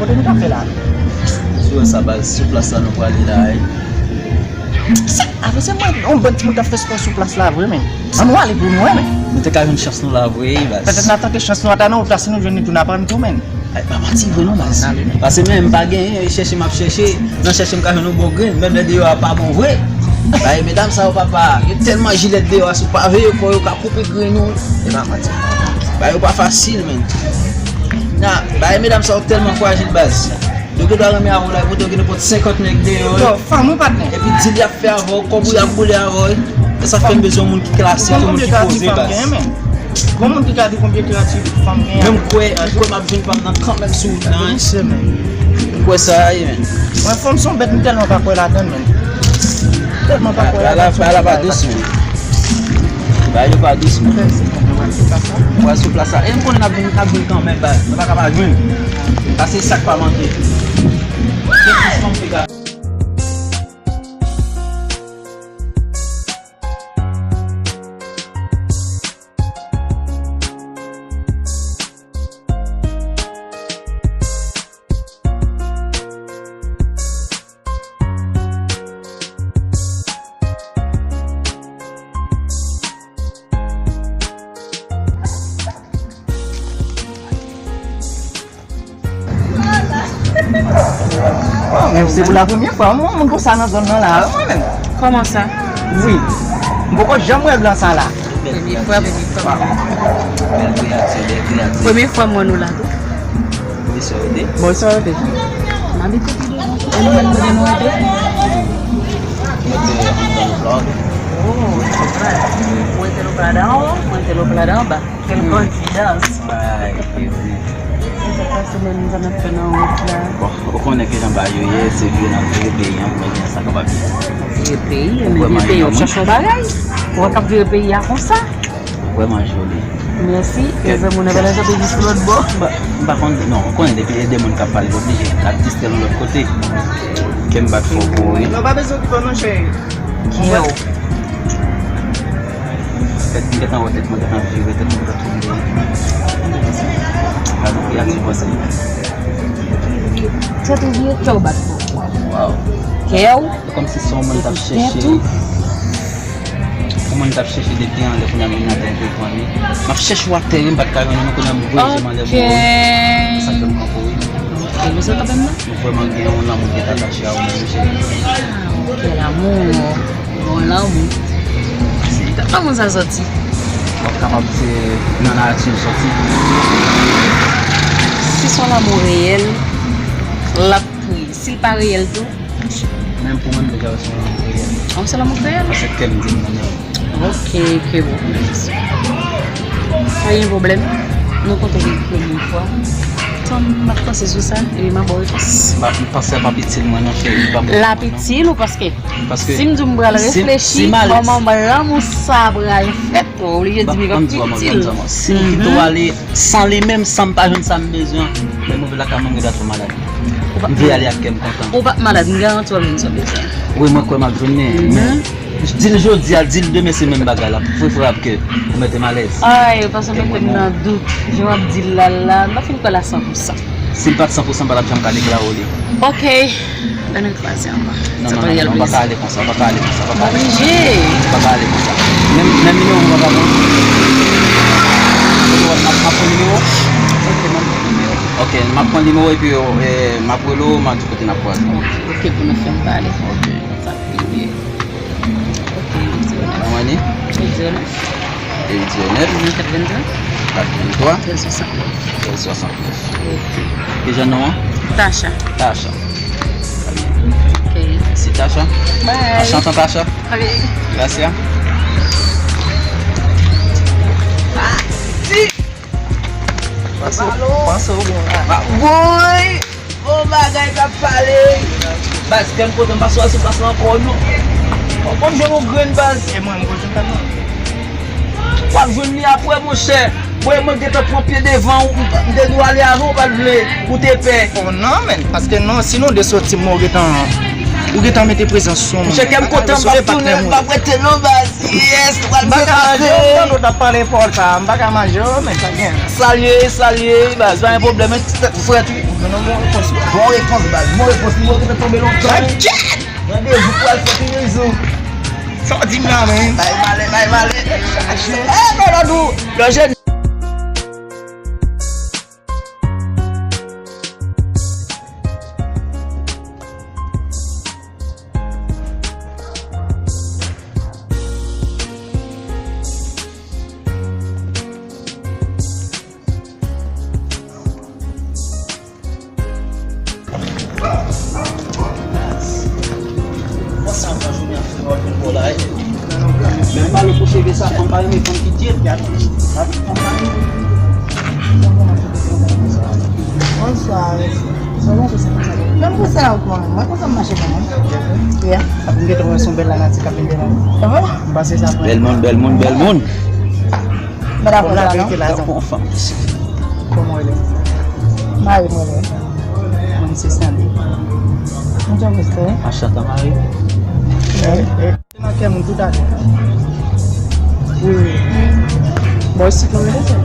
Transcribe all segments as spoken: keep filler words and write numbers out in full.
Pou nou ta fè la. Si w wè sa baz, sou plas la nou prale la, wi. Sa, apre se mwen, yon bann timoun k ap fè spò sou plas la vre, men. An nou ale pou nou wè, men. Nou te ka jwenn chans nou la vre, baz. Petèt n a tante chans nou ata nan wout la, si nou jwenn li tou, n a pran tou, men. Ay, pa manti vre non, baz. Pase men, m pa genyen, e chèche m ap chèche, nan chèche m ka jwenn yon bon grenn, menm lè deyò a pa bon vre. Bay medam sa yo, papa, yo tèlman jilèt deyò a, si w pa veye kò yo, ka koupe grenn ou. E pa manti. Bay yo pa fasil, men. Na, bay medam sa yo tèlman frajil, baz. Yo gen dwa renmen avè w la, pote yo gen nenpòt senkant nèg deyò. Yo, fanm ou patnè. Epi dil y ap fè avè w, kòb ou y ap boule avè w. E sa fè m bezwen yon moun ki klase, yon moun ki poze, baz. Bon moun ki ka di konbyen kreativ fanm gen. Men m kwè, m kwè m ap jwenn pa m nan kanmenm sou wout la, wi. M kwè sa, wi, men. Mwen, fanm se yon bèt m tèlman pa kwè ladan l, men. Tèlman pa kwè ladan l. Ba la pa dous, men. Ba yo pa dous, men. Mwen sou plas la. E m konnen n ap vin, n ap vin kanmenm, baz. Nou pa ka pa jwenn. Pase sa k pa manke. Gen plis fanm ki ka. Bon, men se pou la premyè fwa m wè yon moun konsa nan zòn nan la, mwen menm. Kòman sa? Wi. M poko janm wè blan sa la. Premye fwa, premye fwa. Bèl kreyati, bèl kreyati. Premye fwa m wè nou la tou. Bonswa, Ode. Bonswa, Ode. M abite pi devan. E nou menm, kote nou rete? Nou rete anndan Loplada. Oh, Loplada. Mwen rete Loplada anwo, mwen rete Loplada anba. Kèl koinsidans! Ay, se vre. Sa k pase menm, sa n ap fè nan wout la? Bon, ou konnen kijan bagay yo ye, se vire n ap vire peyi an, pou mwen gen sa kapab ye. Vire peyi, men vire peyi, w ap chache yon bagay. Ou wè k ap vire peyi a konsa. Vrèman joli. Mèsi. Kèl zanmi, nou pa nan kanpe jis sou lòt bò. M pa, m pa konn, non, ou konnen depi e de moun k ap pale, oblije, l ap distrè nou lòt kote. Kè m bat fò pou ou, wi. Non, pa bezwen okipe w non, cheri. Kè w. Tèt mwen gentan wè, tèt mwen gentan vire, tèt mwen gentan toune. Gade yon kreyati panse. Tèt ou vire, kè w bat fò. Waw. Kè w. Kòmsi se yon moun t ap chèche. Yon moun t ap chèche depi anlè, kounye a m vin atè, m te pran li. M ap chèche w atè, wi, m pa t ka jwenn ou, men kounye a m voye je m anlè, m wè w. Sa k fè m kanpe w, wi. Ok, nou se kanpe m nan? Nou vrèman gen yon lanmou ki gentan atache a ou menm, cheri. Ah, ok, lanmou. Bon lanmou. Kote lanmou sa soti? W ap kapab di se nan nati l soti. Si se yon lanmou reyèl, l ap kriye. Si l pa reyèl tou, menm pou mwen, m deja wè se yon lanmou reyèl. An, se lanmou reyèl? Paske kè m di m renmen w. Ok, ke bon. Pa gen pwoblèm. Nou kontre premye fwa. Tann m ap panse sou sa, epi m ap ba w repons. M pa, m panse ap itil mwen non, cheri, m pa bon. L ap itil ou paske si m di w m pral reflechi kòman lanmou sa pral fèt, ou oblije di m li p ap itil. Si m kite w ale san li menm, san m pa jwenn sa m bezwen, lè m rive lakay mwen, m gen dwa tonbe malad. M vle ale ak kè m kontan. Ou p ap malad, m garanti w ap jwenn sa w bezwen. Wi, mwen kwè m ap jwenn li, men di l jodi a, di l demen, se menm bagay la. Pou frap ke ou mete m alèz. Ay, ou pa janm mete m nan dout. Jan w ap di l la la, m pa fin kwè l a san pou san. Si l pa t san pou san, m pa t ap janm ka deklare w li. Ok. Ann retwaze ankò. Non, non, non, non, ou pa ka ale konsa, ou pa ka ale konsa, ou pa ka ale konsa. Oblije. Ou pa ka ale konsa. Menm, menm nimewo m pa ka pran. Ou wè m ap, m ap pran nimewo? Ok, m ap pran nimewo. Ok, m ap pran nimewo epi, eh, m ap rele w, m ap di w kote n ap kwaze. Ok, pou nou fè m pale. Ok. Sa premye. Ok, huit zéro neuf. Kòman li? Huit zéro neuf. Huit zéro neuf. Quatre-vingt-trois. Quatre-vingt-trois. Treize soixante-neuf. Treize soixante-neuf. Ok. Kijan non an? Tasha. Ok. Mèsi, Tasha. Bye. Enchanté, Tasha. Ok. Gracias. Ah, si. Panse, panse w bon la. Ah, boy! Bon bagay k ap pale. Baz, kè m kontan, m pa sou al sou plas la ankò, non. Ou konn jwenn yon grenn, baz. E mwen, m konn jwenn kèk moun. W ap jwenn li apre, monchè. Mwen, mwen gentan pran pye devan ou, m te dwe ale avan, ou pa t vle, ou te pè. Oh non, men, paske non, si nou de soti, mwen, ou gentan, ou gentan mete prezans sou mwen. Monchè, kè m kontan, m p ap tounen, m p ap rete non, baz. Yes, ou pral byen pase. M pa ka manje, ou tande w t ap pale pawòl sa, m pa ka manje, men sa gen. Salye, salye, baz, pa gen pwoblèm, men ti tèt frèt, wi. Non, non, bon repons. Bon repons, baz. Bon repons. Li mwen te tonbe lontan. Kèt! Randevou pou al fè pi yon jou. Sa w di m la, men? Bay malè, bay malè. Chache. Eh, men lòd ou. Lòd jèn. Men m pale pou cheve sa, fanm pa renmen fanm ki dyèt, gade. Bonswa, mesye. Sa bon, se sa, sa bon. Menm pou sa, ou konnen. Mwen kontan mache kanmenm. Yeah. Ap m gentan wè se yon bèl lanati k ap vin devan mwen. Sa bon? M pase sa pou bèl moun, bèl moun, bèl moun. Mwen dakò sa, non? Tankou yon fanm. Kòman w rele? Mari mwen rele. Mwen se Stanley. Mwen se Stanley. Anchante, Mari. Wi. Se nan kè moun toutalè. Wi, wi. Bò isit nou rele, sè?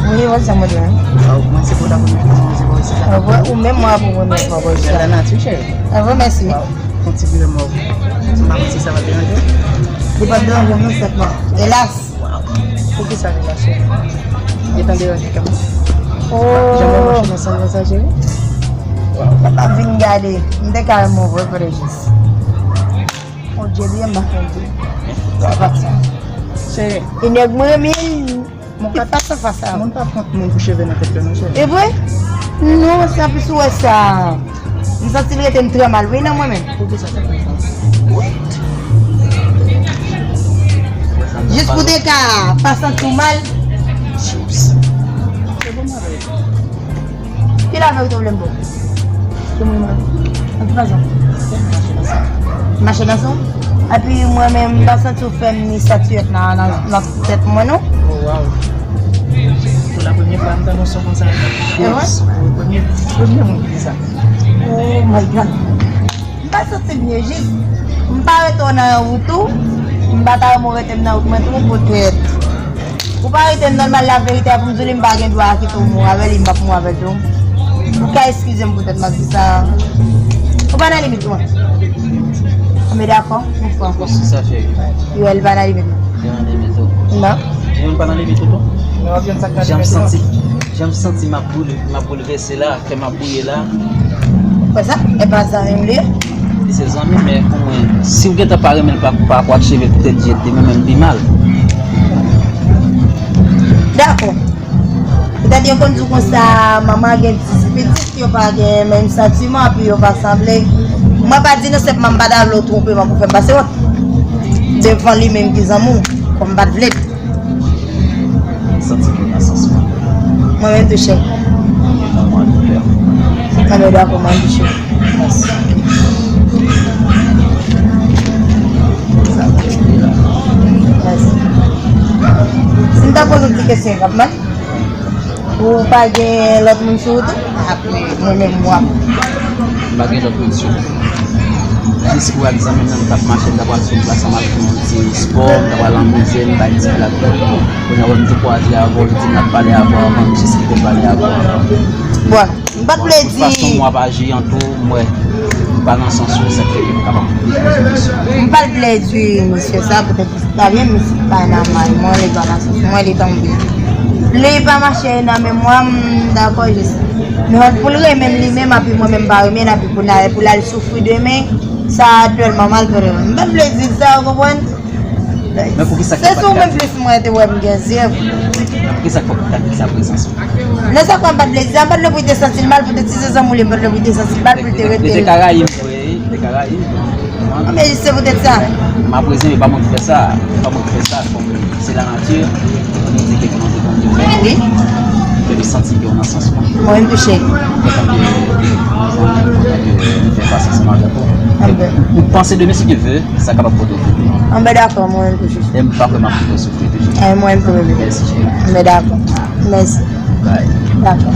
Wi, wè sa mwen di. Mwen se pou la premye fwa mwen se bò isit la. Ou menm mwen pou premye fwa bò isit la. Bèl lanati, cheri. Avè, mèsi. Yon ti vire mò. M pa konn si sa va deranje w. Li p ap deranje m non, sètman. Elas! Waw. Poukisa nou mache? Gentan deranje kanmenm. Oh. Jan mwen mache nan sans sa, cheri. Waw. Sa pa vin gade. M te ka renmen w vre, vre jis. Mon Dieu, li m pa konn di. Se pa sa. Cheri. E nèg mwen renmen. Moun pa, moun pa pran moun pou cheve nan tèt yo, non, cheri. E vre? Non, se anplis ou wè sa. M santi l rete m trè mal, wi, nan mwen menm. Poukisa sa fè sa? Jis pou te ka pa santi w mal. Chips. Se bon, mwen. Ki laverite w vle m ba w? Ki moun mwen? An tout fason. Mache nan son. Epi mwen menm, m pa santi w fè m ni statiyèt nan, nan, nan tèt mwen, non. Oh, wow. Pou la premye fwa, m tande yon son konsa. E vre? Wi, premye, premye moun ki di sa. Oh my God. M pa santi m byen, jis m pa rete w nan wout ou, m pa ta renmen w rete m nan wout mwen tou, poutèt ou pa rete m nan mal laverite a pou m di w li m pa gen dwa kite w mou avè li, m p ap mou avè l tou. Ou ka eskize m poutèt m ap di sa. Ou pa nan limit mwen. Anben dakò, m pran. Konsi sa, cheri. Yo, li pa nan limit mwen. Li nan limit ou. Non. Li menm pa nan limit ou tou. Jan m santi, jan m santi m ap boule, m ap boulvèse la. Kè m ap bouye la. Fè sa, e pa zanmi m li ye? Li se zanmi, men pou mwen, si w gentan pa renmen l, pa, pa kwak cheve poutèt dyèt li, men menm pi mal. Dakò. Poutèt yo konn di w konsa, manman gen dis pitit, yo pa gen menm santiman, epi yo pa sanble. Mwen pa di non, sèlman m pa ta vle w twonpe m pou fè m pase wont. Devan li menm ki zanmi w, kòm m pa t vle l. Santi ke nan sans mwen. Mwen menm tou, chè. Nan mwen tou, chè. Anben dakò, mwen tou, chè. Mèsi. Mèsi. Si m ta poze w ti kesyon, e p ap mal? Ou pa gen lòt moun sou wout ou? Apre, mwen menm, w ap. M pa gen lòt moun sou wout. Jis pou egzanp, m t ap mache, m t ap pral sou plas la, m ap fè yon ti spò, m t ap pral anmize m, bay ti blag. Kounye a, m tou kwaze avè w, li di m l ap pale avè w avan, m jis kite l pale avè w avan. Bon, m pa t vle di. Fason m w ap aji an tou, m wè m pa nan sans ou, sa k fè ke m kapab poze kesyon. M pa t vle di misye sa, poutèt li pa byen, misye pa nan may mwen, li pa nan sans mwen, li tonbe. Li pa mache nan memwa m, dakò, jis. Men pou l renmen m li menm, epi mwen menm m pa renmen l, epi pou l al, pou l al soufri demen, sa tèlman malveyan. M pa t vle di sa, ou konprann? Men poukisa ke w pa t ka di? Se sou mwen plis mwen te wè m gen zye. Men poukisa ke w pa t ka di sa prezans ou? Nan sa kwa m pa t vle di sa, m pa t vle pou l te santi l mal, poutèt si se zanmi w li, m pa t vle pou l te santi l mal, pou l te rete. Li te ka rayi m vre, li te ka rayi m. Anben, se poutèt sa. M ap rezime, pa mwen ki fè sa, pa mwen ki fè sa, kòm se lanati, nou di ke kòman se konn yo fè. Wi. Ke li santi ke w nan sans mwen. Mwen menm tou, chè. Mwen kontan ke, mwen kontan ke nou fè pase ansanm avèk ou. Anben. Ou panse demen, si Dye vle, sa kapab pote w fini. Anben, dakò, mwen menm tou, chè. E m pa kwè m ap kite w soufri toujou. E mwen menm tou, bebe. Mèsi, cheri. Anben, dakò. Mèsi. Bay. Dakò.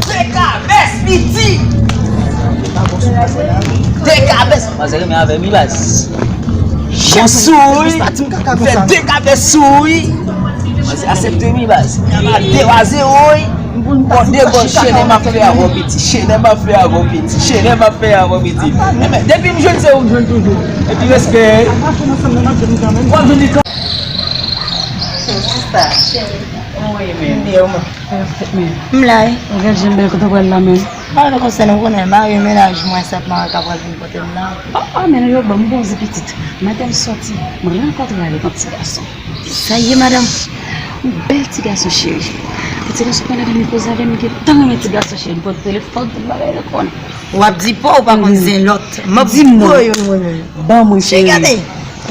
Dekabès, piti! Dekabès! Manzè renmen avè m, wi, baz. Bon souri! Fè dekabès souri! Asepte wi baz. Dewa zewo wi. Bon, de gòj chenè m ap fè avè w piti. Chenè m ap fè avè w piti. Chenè m ap fè avè w piti. Enben, depi m jwenn se ou m jwenn toujou. Epi respè. W ap jwenn li kan. Sista, cheri, mwen menm. M la wi. Ou gen jan bèl kote w pral la menm. Pa gen konsèn ou konnen, mari mennaj mwen sèt mwa ka pral vin kote m la. Oh, oh, men yo ban m bon zi pitit. Maten m sòti, m rankontre avèk yon ti gason. Sa ye, madanm? Yon bèl ti gason cheri. Pou ti gason pale avè m, li koze avè m, li gentan renmen ti gason cheri. Li pote telefòn, tout bagay li konnen. W ap di pa w pa konn zen lòt. M ap voye yon mwen menm. Ban mwen cheri. Gade.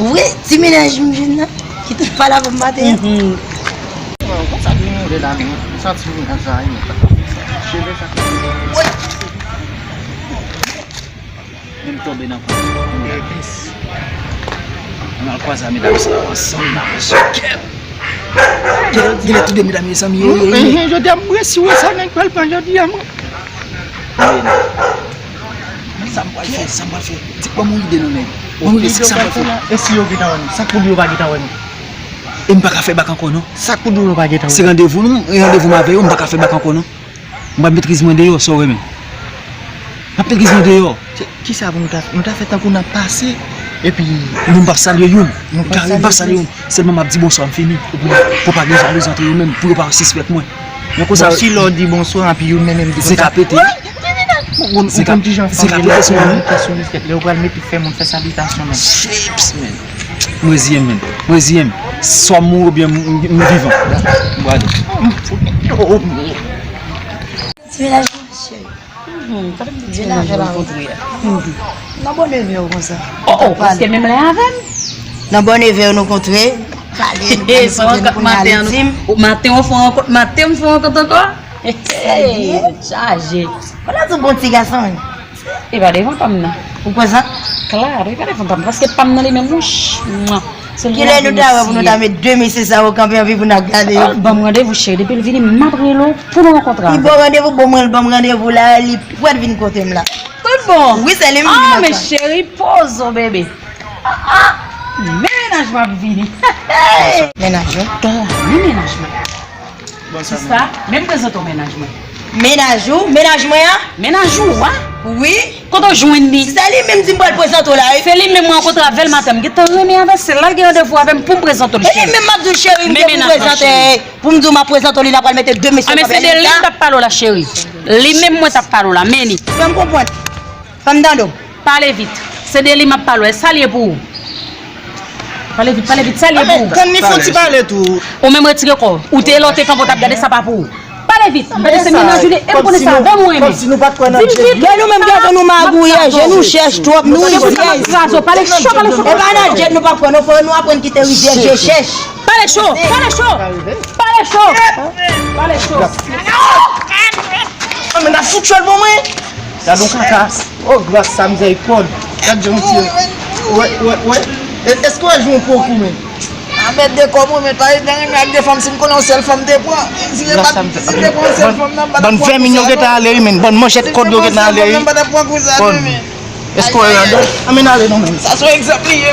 Wi, ti mennaj m jwenn nan. Ki te pale avè m maten an. Konsa ki mouri la menm. Santi mennaj la, cheve sa. Menm tonbe nan kwen. Mwen al kwaze a medam sa yo ansanm nan mesye kèt. Genlè tou de medam yo sanm yo ye. Jodi a m resi wè sa nèg pral pran jodi a mwen. Sa m pral fè, sa m pral fè. Di ban m yon ide non nèg. Ban m yon ide, sa m pral fè. E si yo gentan wè nou? Sa k pou di yo pa gentan wè nou? E m pa ka fè bak ankò non. Sa k pou di yo pa gentan wè nou? Se randevou nou, randevou m avè yo, m pa ka fè bak ankò non. M pral met riz mwen deyò, sa w renmen? M ap met riz mwen deyò. Kisa pou nou ta fè? Nou ta fè tankou n ap pase, epi. Non, m p ap salye youn. M p ap salye youn. Sèlman m ap di bonswa, m fini. Epi m ap pwopage jalouzi antre yo menm, pou yo pa sispèk mwen. Men konsa. Bon, si lè w di bonswa, epi youn menm di konsa. Zen ka pete. Ou konn kijan fanm yo, lè yo pral mete fè moun fè salitasyon menm. Chips, man. M reziyen m, man. M reziyen m. Swa m mouri oubyen m, m, m vivan. M prale. Ti mennaj mwen, cheri. Ti mennaj la. Nan bòn neve w konsa. Oh, oh, èske menm lè avè m? Nan bòn neve w nou kontre. Pale, nou pale sou nou pou n al entim. Maten w fè yon kont, maten m fè yon kont ankò. Sa ye? Chaje. Mwen la di w bon ti gason wi. E pa devan pa m nan. Ou prezan? Klaro, e pa devan pa m. Paske pa m nan li menm wouch. Kilè nou ta wè pou nou ta met de mesye sa yo kanpe anpi pou n ap gade yo? Ban m randevou cheri, depi l vini m ap rele w pou nou rankontre avè l. Li ba w randevou, bon mwen l ban m randevou la, li prèt vin kote m la. Tout bon. Wi, se li menm ki nan men cheri, poze w bebe. Ah, ah. Men mennaj mwen ap vini. Mennaj ou? Klaro, men mennaj mwen. Sista, men m prezante w mennaj mwen. Mennaj ou? Mennaj mwen an? Mennaj ou a? Wi. Kote w jwenn li? Se li menm di m pral prezante w la wi. Se li menm mwen rankontre avè l maten. M gentan renmen avè l. Se la l gen randevou avè m pou m prezante w li cheri. E li menm m ap di w cheri, m gen pou m prezante. Pou m di w m ap prezante w li, l ap pral mete de mesye. A men se de li m t ap pale w la cheri. Li menm mwen t ap pale w la, men li. Fè m konprann. Fè m tande w. Pale vit. Se de li m ap pale w. Sa l ye pou ou? Pale vit, pale vit, sa l ye pou ou? Tann li fè yon ti pale tou. Ou menm retire kò w. Ou te lè w te kanpe w t ap gade sa pa pou ou. Pale vit. M pa di se mennaj ou li ye, e m konnen sa avè m ou renmen. Di m vit. Men nou menm gason nou magouyè, je nou chèch twòp, nou rizyèz. Pale cho, pale cho. E pa nan djèt nou p ap kwè non, fò nou aprann kite rizyèz, je chèch. Pale cho, pale cho. Pale cho. Pale cho. An men n ap fout fyèl bon mwen. Gad yon kaka. Oh, gras sa mizèrikòd. Gad jan w tire. Wè, wè, wè. E, èske w wè jan w poko men? A mèt de kò mwen, men pa gen renmen ak de fanm, si m konnen yon sèl fanm te pran. Si te pa, si te pran yon sèl fanm nan, m pa t ap pran kou sa non. Bann vèmin yo gentan ale wi men, bann manchèt kòd yo gentan ale wi. Si te pran yon sèl fanm nan, m pa t ap pran kou sa non men. Èske w wè andan? Anmenn ale non men. Sa se yon egzanp li ye.